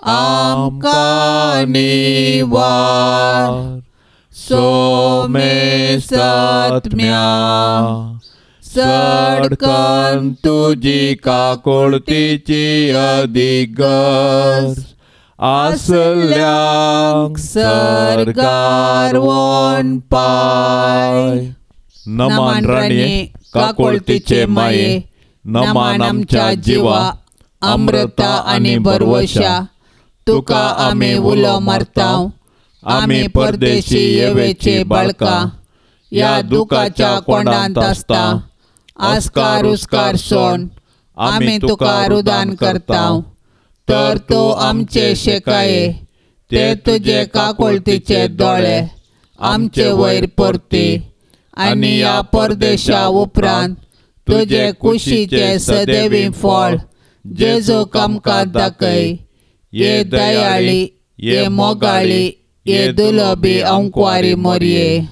आमकां निवार. सोमेसत्म्या सडकन तुजी काकुळतीची अदीक गरज आसल्यांक सर्गार वोन पाय. नमान राणये काकुळतीचे माये, नमान आमच्या जिवा अमृता आनी बरवशा, तुका आमी उलो मारतांव, आमी परदेशी येवेची बाळकां, ह्या दुखाच्या कोंडांत आसता आस्कार उस्कार सोन आमी तुका रुदान करतांव. तर तूं आमचे शेकाये ते तुजे काकुळतीचे दोळे आमचे वयर परती आनी ह्या परदेशा उपरांत तुजे कुशीचे सदैवी फळ जेजू आमकां दाखय. ये दयाळी, ये मोगाळी, ये दुलबी अंकवारी मोरये.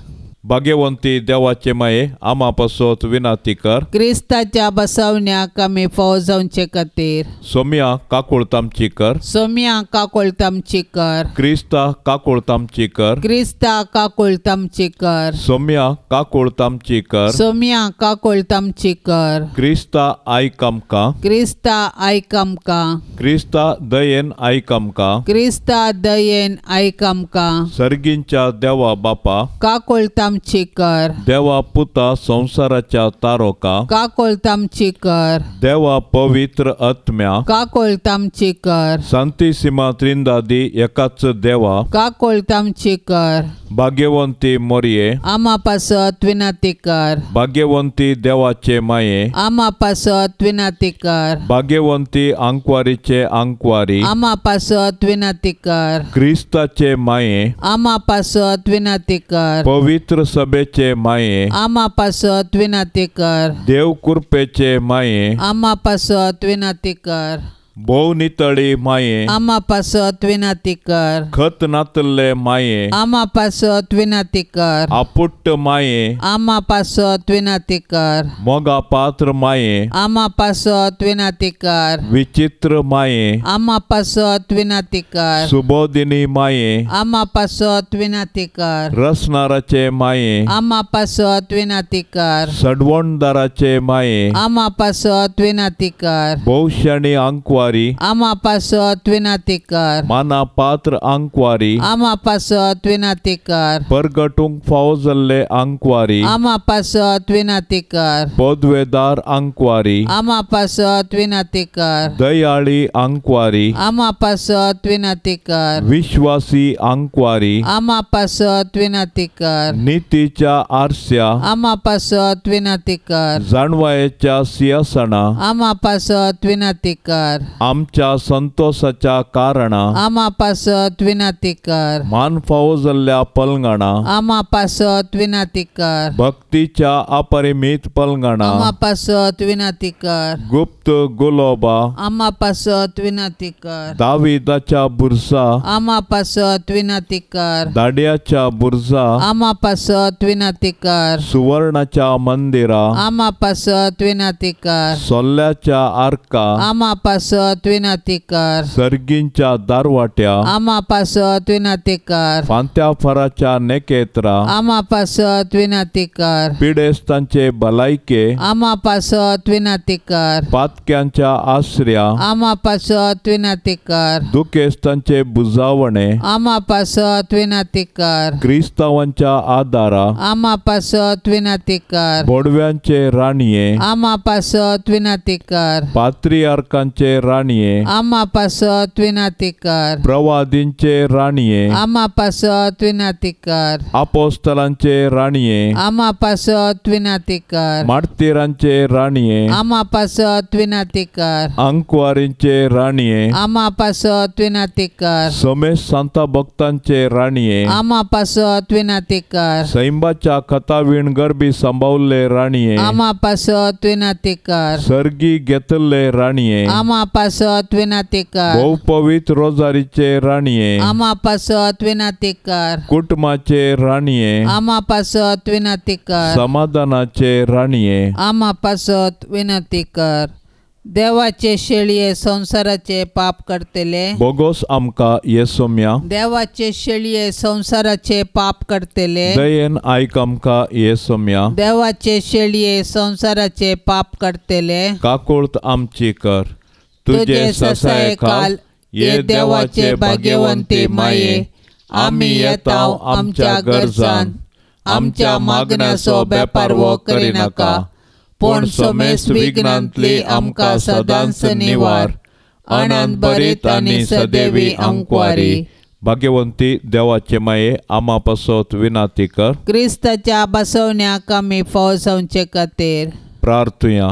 भाग्यवंती देवाचे माये आमा पासत विनाती कर. क्रिस्ताच्या बसवण्याक आमी फावो जावचे खातीर. सोम्या काकुळट आमची कर. सोम्या काकुळट आमची कर. क्रिस्ता काकुळट आमची कर. क्रिस्ता काकुळट आमची कर. सोम्या काकुळट आमची कर. सोम्या काकुळट आमची कर. क्रिस्ता आयक आमकां. क्रिस्ता आयक आमकां. क्रिस्ता दयेन आयक आमकां. क्रिस्ता दयेन आयक आमकां. सर्गींच्या देवा बापा काकुळट आमची कर. देवा पुता संवसाराच्या तारोका काकुळट आमची कर. देवा पवित्र आत्म्या काकुळट आमची कर. सांतिसिमा त्रिंदादी एकाच देवा काकुळट आमची कर. भाग्यवंती मोरये आमा पासत विनंती कर. भाग्यवंती देवाचे माये आमा पासत विनंती कर. भाग्यवंती आंकवारीचे आंकवारी आमा पासत विनंती कर. क्रिस्ताचे माये आमा पासत विनंती कर. पवित्र सभेचे माये आमा पासत विनंती कर. देव कृपेचे माये आमा पासत विनंती कर. भोव नितळी माये आमा पासत विनंती कर. खत नातल्ले माये आमा पासत विनंती कर. आपुट्ट माये आमा पासत विनंती कर. मोगा पात्र माये आमा पासत विनंती कर. विचित्र माये आमा पासत विनंती कर. सुबोधिनी माये आमा पासत विनंती कर. रसनाराचे माये आमा पासत विनंती कर. सडवणदाराचे माये आमा पासत विनंती कर. भोवशाणी आंकवारी आमा पासत विनंती कर. माना पात्र आंकवारी आमा पासत विनंती कर. परगटूंक फावो जाल्ले आंकवारी आमा पासत विनंती कर. पदवेदार आंकवारी आमा पासत विनंती कर. दयाळी आंकवारी आमा पासत विनंती कर. विश्वासी आंकवारी आमा पासत विनंती कर. नितीच्या आरस्या आमा पासत विनंती कर. जाणवायेच्या सिंहासना आमा पासत विनंती कर. आमच्या संतोषाच्या कारणा आमा पासत विनंती कर. मान फावो जाल्ल्या पलंगणा आमा पासत विनंती कर. भक्तीच्या अपरिमित पलंगणा आमा पासत विनंती कर. गुप्त गुलोबा आमा पासत विनंती कर. दाविदाच्या बुरसा आमा पासत विनंती कर. दाड्याच्या बुरसा आमा पासत विनंती कर. सुवर्णाच्या मंदिरा आमा पासत विनंती कर. सोल्ल्याच्या आर्का आमा पासत विनंती कर. सर्गींच्या दारवाट्या आमा पासत विनंती कर. फांत्या फराच्या नेकेत्रा आमा पासत विनंती कर. पिडेस्तांचे भलायके आमा पासत विनंती कर. पातक्यांच्या आसऱ्या आमा पासत विनंती कर. दुखेस्तांचे बुजावणे आमा पासत विनंती कर. क्रिस्तावांच्या आदारा आमा पासत विनंती कर. बोडव्यांचे राणये आमा पासत विनंती कर. पात्रियार्कांचे राणये आमा पासत विनंती कर. प्रवादींचे राणये आमा पासत विनंती कर. आपोस्तलांचे राणये आमा पासत विनंती कर. मार्तीरांचे राणये आमा पासत विनंती कर. आंकवारींचे राणये आमा पासत विनंती कर. समेश सांता भक्तांचे राणये आमा पासत विनंती कर. सैंबाच्या कथावीण गरबी सांबावल्ले राणये आमा पासत विनंती कर. सर्गी घेतल्ले राणये आमा पासत विनंती कर. भोव पवित्र रोजारीचे राणये आमा पासत विनंती कर. कुटुंबाचे राणये आमा पासत विनंती कर. समाधानाचे राणये आमा पासत विनंती कर. देवाचे शेळये संवसाराचे पाप करतले बोगोस आमकां येसोम्या. देवाचे शेळये संवसाराचे पाप करतले दयेन आयक आमकां येसोम्या. देवाचे शेळये संवसाराचे पाप करतले काकुळत आमची कर. तुझे ससाये खाल ये देवाचे भाग्यवंती माये आमी येता आमच्या गरजान आमच्या मागण्याचो बेपारवो करिनाका पूण समेस्त विघ्नांतली आमकां सदांच निवार. आनंद भरीत आनी सदैवी आंकवारी. भाग्यवंती देवाचे माये आमा पासत विनंती कर. क्रिस्ताच्या बसवण्याक आमी फावो जावचे खातीर प्रार्थुया.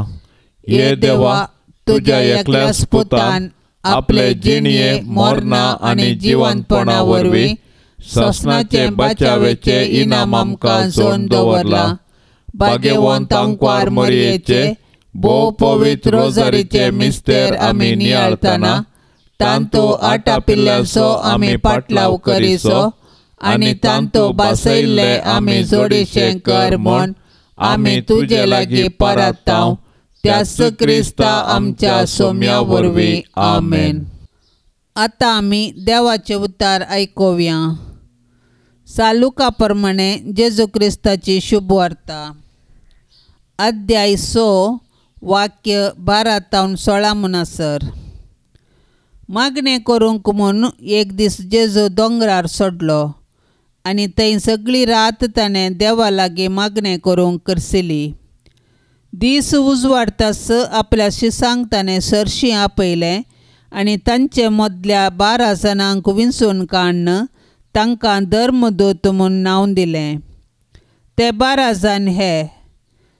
ये देवा तुज्या एकल्याच पुतान आपले जिणये मरणा आनी जिवंतपणा वरवीं ससनाचे बचावेचे इनाम आमकां जोडून दवरला. भाग्यवंत आंकवार मरयेचे भोव पवित्र रोजारीचे मिस्तेर आमी नियाळतना तांतू आटापिल्ल्यांचो आमी पाटलाव करीचो आनी तांतू बसयल्ले आमी जोडीशें कर म्हूण आमी तुजे लागीं परतांव त्याच क्रिस्ता आमच्या सोम्या वरवीं. आमेन. आतां आमी देवाचें उतार आयकुया. सालुका प्रमाणे जेजू क्रिस्ताची शुभवार्ता, अध्याय 6 वाक्य 12 तावन 16 म्हणसर. मागणें करूंक म्हूण एक दीस जेजू दोंगरार सोडलो आनी थंय सगळी रात ताणें देवा लागीं मागणें करूंक करसिली. दीस उजवाडतास आपल्या शिसांक ताणें सरशीं आपयलें आनी तांचे मदल्या 12 जाणांक विंचून काडून तांकां धर्मदूत म्हूण नांव दिलें. ते 12 जाण हे: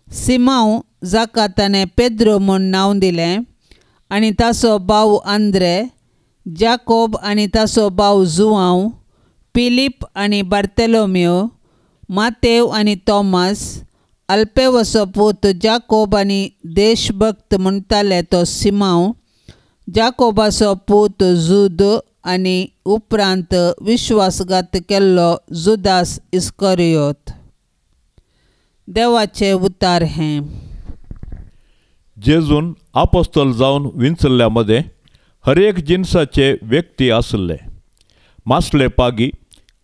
सिमांव जाका ताणें पेद्रो म्हूण नांव दिलें आनी ताचो भाव आंद्रे, जाकोब आनी ताचो भाव जुआंव, फिलीप आनी बार्तेलोम्यो, मातेव आनी तॉमास, अल्पेवसो पूत जाकोब आनी देशभक्त म्हणटाले तो सिमांव, जाकोबाचो पूत जुद आनी उपरांत विश्वासघात केल्लो जुदास इस्करियोत. देवाचें उतार हें. जेजून आपोस्तल जावन विंचल्ल्या मदें हर एक जिनसाचे व्यक्ती आसले. मासले पागी,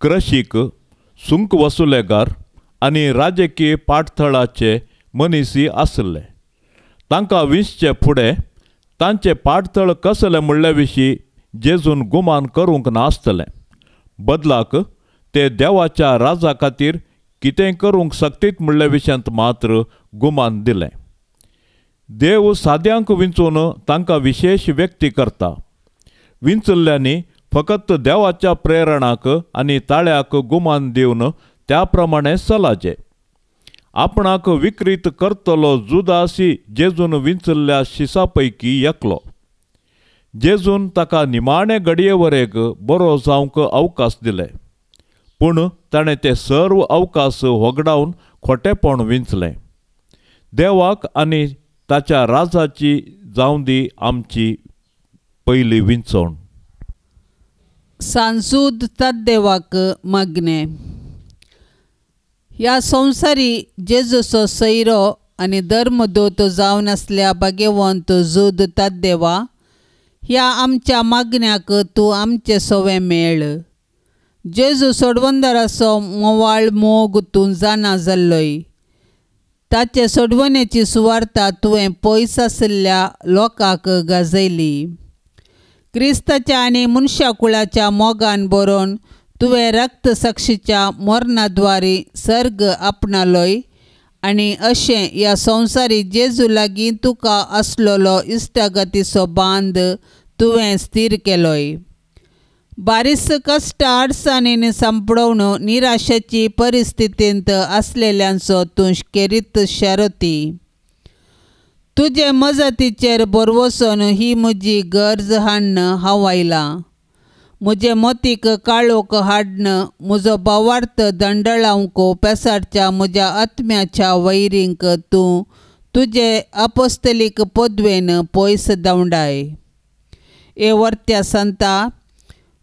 क्रशीक, सुंक वसुलेगार आनी राजकीय पाठथळाचे मनीसी आसले. तांकां विंचचे फुडें तांचे पाठथळ कसलें म्हणल्या विशीं जेजून गुमान करूंक नासतलें. बदलाक ते देवाच्या राजा खातीर कितें करूंक शकतीत म्हणल्या विशयांत मात्र गुमान दिलें. देव साद्यांक विंचून तांकां विशेश व्यक्ती करता. विंचल्ल्यांनी फकत देवाच्या प्रेरणाक आनी ताळ्याक गुमान दिवन त्या प्रमाणे चलाचें. आपणाक विक्रीत करतलो जुदासी जेजून विंचल्ल्या शिसा पैकी एकलो. जेजून ताका निमाणे घडये वरेक बरो जावंक अवकाश दिले, पूण ताणें ते सर्व अवकाश होगडावन खोटेपण विंचलें. देवाक आनी ताच्या राजाची जावं दी आमची पयली विंचवण. सांजूद तद्देवाक मागणें. ह्या संवसारी जेजूचो सैरो आनी धर्मदूत जावन आसल्या भाग्यवंत जुद तद्देवा, ह्या आमच्या मागण्याक तूं आमचें सवें मेळ. जेजू सोडवंदराचो मोवाळ मोग तूं जाणा जाल्लोय. ताचे सोडवणेची सुवार्ता तुवें पयस आशिल्ल्या लोकांक गाजयली. क्रिस्ताच्या आनी मनशा कुळाच्या मोगान बरोवन तुवें रक्तसाक्षीच्या मरणाद्वारी सर्ग आपणालोय आनी अशें ह्या संवसारी जेजू लागीं तुका आसलेलो इश्टागतीचो बांद तुवें स्थीर केलोय. बारीस कश्ट अडचणींनी सांपडोवन निराशेची परिस्थितींत आसलेल्यांचो तूं केरीत शरती. तुजे मजतीचेर भरवसून ही म्हजी गरज हाडून हांव आयलां. म्हजे मोतीक काळोख हाडून म्हजो भावार्थ दंडळावंक पेसाडच्या म्हज्या आत्म्याच्या वैरींक तूं तुजे अपोस्तलीक पदवेन पयस धांवडाय. हे वर्त्या संता,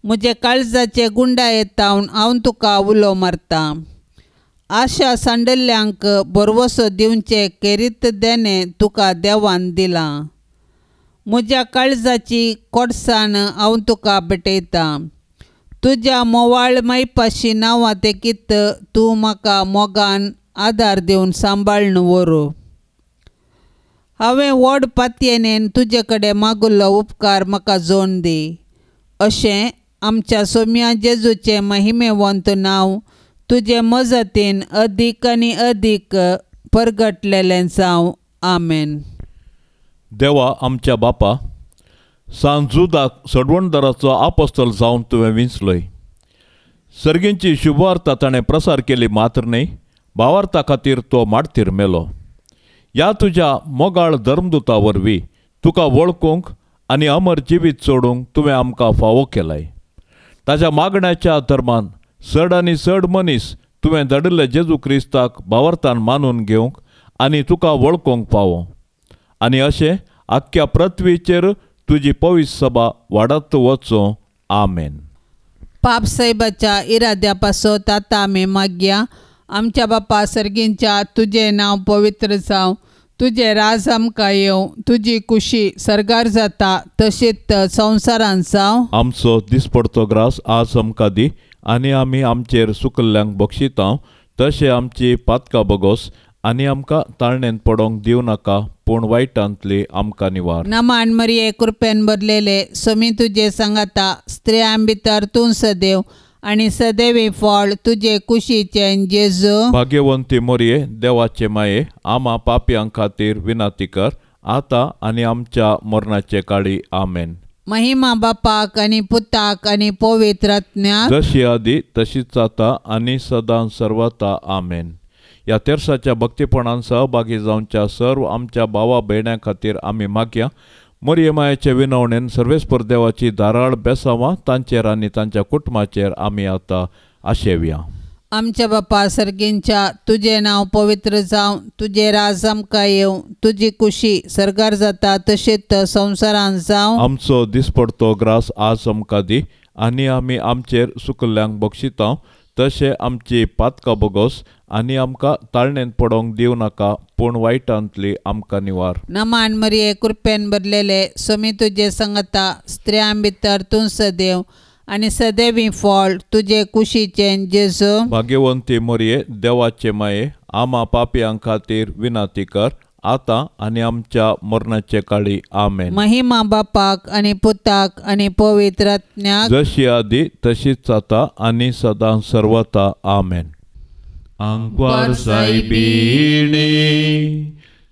म्हजे काळजाचे गुंडाये तावन हांव तुका उलो मारतां. आशा सांडल्ल्यांक भरवसो दिवचे केरीत देणें तुका देवान दिलां. म्हज्या काळजाची कोडसाण हांव तुका भेटयतां. तुज्या मोवाळ मायपाशी नांवां तेकीत तूं म्हाका मोगान आदार दिवन सांबाळून व्हरू. हांवें व्हड पातयेन तुजे कडेन मागिल्लो उपकार म्हाका जोड दी. अशें आमच्या सोम्या जेजूचें महिमेवंत नांव तुजे मजतीन अदीक आनी अदीक परगटलेलें जावं. आमेन. देवा आमच्या बापा, सांजुदाक सडवणदाराचो आपोस्तल जावन तुवें विंचलोय. सर्गींची शुभवार्ता ताणें प्रसार केली मात्र न्हय, भावार्था खातीर तो माडतीर मेलो. ह्या तुज्या मोगाळ धर्मदुता वरवीं तुका वळखूंक आनी अमर जिवीत सोडूंक तुवें आमकां फावो केलाय. ताच्या मागण्याच्या धर्मान चड आनी चड मनीस तुवें धाडिल्ले जेजू क्रिस्ताक भावार्थान मानून घेवंक आनी तुका वळखूंक फावो, आनी अशें आख्ख्या पृथ्वीचेर तुजी पवित्र सभा वाडत वचूं. आमेन. पाप साहेबाच्या इराद्या पासत आतां आमी मागया. आमच्या बापा सर्गींच्या तुजें नांव पवित्र जावं, तुजें राज आमकां येवं, तुजी कुशी सर्गार जाता तशीच संवसारांत जावं. आमचो दिसपडतो ग्रास आज आमकां दी आनी आमी आमचेर सुकल्ल्यांक बक्षिता तशें आमची पातकां बगोस आनी आमकां ताळणेंत पडोंक दिवं नाका पूण वायटांतली आमकां निवार. नमान मरिये कृपेन भरलेले समी तुजे सांगाता, स्त्रियां भितर तूं सदैव आनी सदैवी फळ तुजे कुशीचें जेजू. भाग्यवंती मोरये देवाचे माये आमा पापयां खातीर विनंती कर आतां आनी आमच्या मरणाचे काळी. आमेन. महिमा बापाक आनी पुताक आनी पवित्र आत्म्याक, जशी आदी तशीच आतां आनी सदां सर्वता. आमेन. ह्या तेर्साच्या भक्तीपणान सहभागी जावच्या सर्व आमच्या भावा भयण्यां खातीर आमी मागया. मोरये मायेचे विनवणेन सर्वेस्पर देवाची धाराळ बेसांवां तांचेर आनी तांच्या कुटुंबाचेर आमी आतां आशेवया. आमच्या बापा सर्गींच्या तुजें नांव पवित्र जावं, तुजें राज आमकां येवं, तुजी कुशी सर्गार जाता तशीच संवसारांत जावं. आमचो दिसपडतो ग्रास आज आमकां दी आनी आमी आमचेर सुकल्ल्यांक बक्षिता तशें आमची पातकां बगोस आनी आमकां ताळणेंत पडोंक दिवं नाका पूण वायटांतली आमकां निवार. नमान मरिये कृपेन भरलेले समी तुजे सांगाता, स्त्रियां भितर तूं सदैव आनी सदैवी फळ तुजे कुशीचें जेजू. भाग्यवंती मरिये देवाचे माये आमा पापयां खातीर विनंती कर आतां आनी आमच्या मरणाचे काळी. आमेन. महिमा बापाक आनी पुताक आनी पवित्र आत्म्याक, जशी आदी तशीच आतां आनी सदां सर्वता. आमेन. आंकवार सायबिणी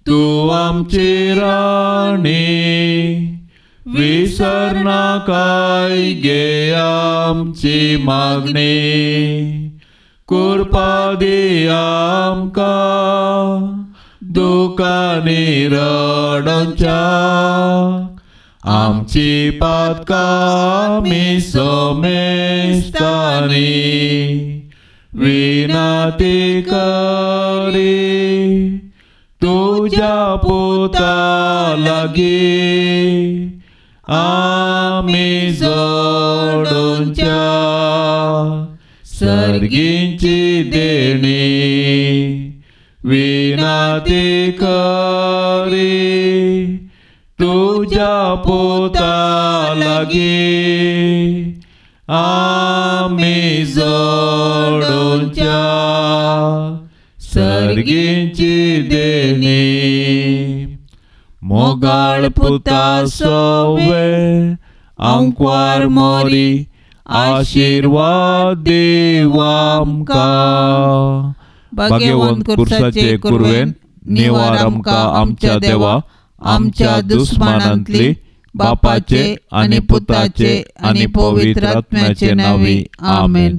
तूं आमची राणी, विसरनाकाय गे आमची मागणी, कृपा दी आमकां दुकानी रडोवच्या, आमची पातकां आमी समेस्तांनी विनंती करी तुज्या पुता लागीं आमी जोडूंच्या सर्गींची देणी विनंती करी तुज्या पुता लागीं आमी जोडूंच्या सर्गींची देणी. मोगाळ पुता सवे आंकवार मोरी आशिर्वाद दीव आमकां. भाग्यवंत कुर्साचे कुरवेन निवार आमकां आमच्या देवा आमच्या दुस्मानांतली बापाचे आनी पुताचे आनी पवित्र आत्म्याचे नांवी. आमेन.